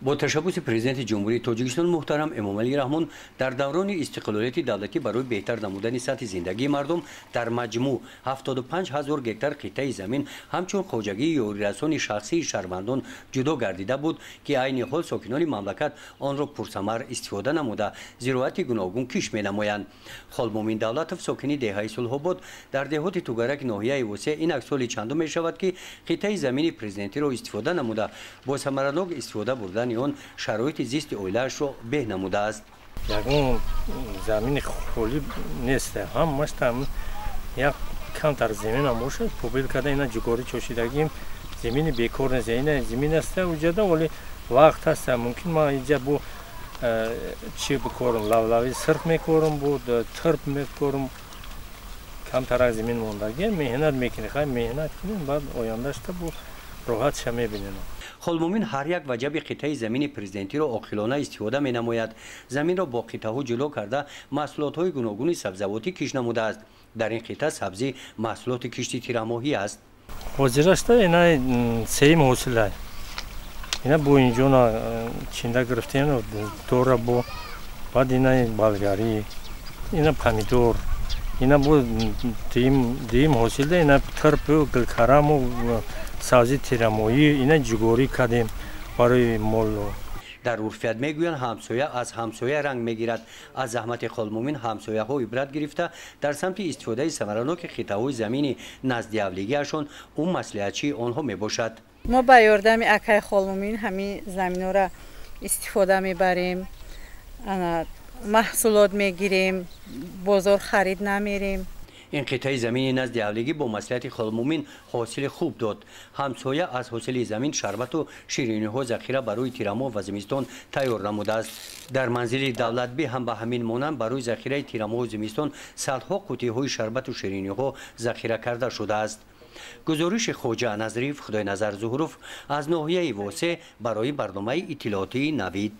Бо ташаббуси Президенти Ҷумҳурии Тоҷикистон муҳтарам Эмомалӣ Раҳмон дар даврони истиқлолияти давлатӣ барои беҳтар намудани сатҳи зиндагии мардум дар маҷмӯъ 75 ҳазор гектар қитъаи замин ҳамчун хоҷагии ёрирасони шахсии шаҳрвандон ҷудо гардида буд, ки айни ҳол сокинони мамлакат онро пурсамар истифода намуда, зироати гуногун кишт менамоянд. Холмумин Давлатов, сокини деҳаи Сулҳобод дар деҳоти Тугараки ноҳияи Восеъ, инак соли чандум мешавад, ки қитъаи замини президентиро истифода намуда, бо самаранок истифода бурдани он шароити зисти оилаашро беҳ намудааст. Ягон замини холӣ нест, ҳамаш там як камтар заминам бошад, побел карда, ина ҷугорӣ чошидагим, замини бекор нест. Ина замин аста уҷада, вале вақт ҳаста, мумкин ман иҷа бо чӣ бикорам, лавлави сирх мекорам, бо тирп мекорам. Камтарак замин мондагӣ, меҳнат мекунӣ, хай, меҳнат кунем, баъд ояндашта бо роҳатша мебинем. Холмумин ҳар як ваҷаби қитъаи замини президентиро оқилона истифода менамояд. Заминро бо қитъаҳо ҷудо карда, маҳсулотҳои гуногуни сабзавотӣ кишт намудааст. Дар ин қитъа сабзӣ маҳсулоти кишти тирамоҳӣ аст. Ҳозирашта ина сеюм ҳосила, ина бо инҷона чинда гирифтем, дора, бо баъд ина болгарӣ, ина помидор, ина бо дуюм ҳосилда, ина тирпу гулкараму сабзи тирамоҳӣ, ина ҷугорӣ кардем барои моло. Дар урфият мегӯянд, ҳамсоя аз ҳамсоя ранг мегирад. Аз заҳмати Холмумин ҳамсояҳо ибрат гирифта, дар самти истифодаи самараноки қитъаҳои замини назди ҳавлигиашон ӯ маслиҳатчии онҳо мебошад. Мо ба ёрдами акай Холмумин ҳамин заминҳоро истифода мебарем, маҳсулот мегирем, бозор харид намерем. Ин қитъаи замини назди ҳавлигӣ бо маслиҳати Холмумин ҳосили хуб дод. Ҳамсоя аз ҳосили замин шарбату шириниҳо захира барои тирамоҳ ва зимистон тайёр намудааст. Дар манзили Давлатбӣ ҳам ба ҳамин монанд барои захираи тирамоҳу зимистон садҳо қутиҳои шарбату шириниҳо захира карда шудааст. Гузориши Хоҷа Назриев, Худойназар Зуҳуров аз ноҳияи Восеъ барои барномаи иттилоотии «Навид».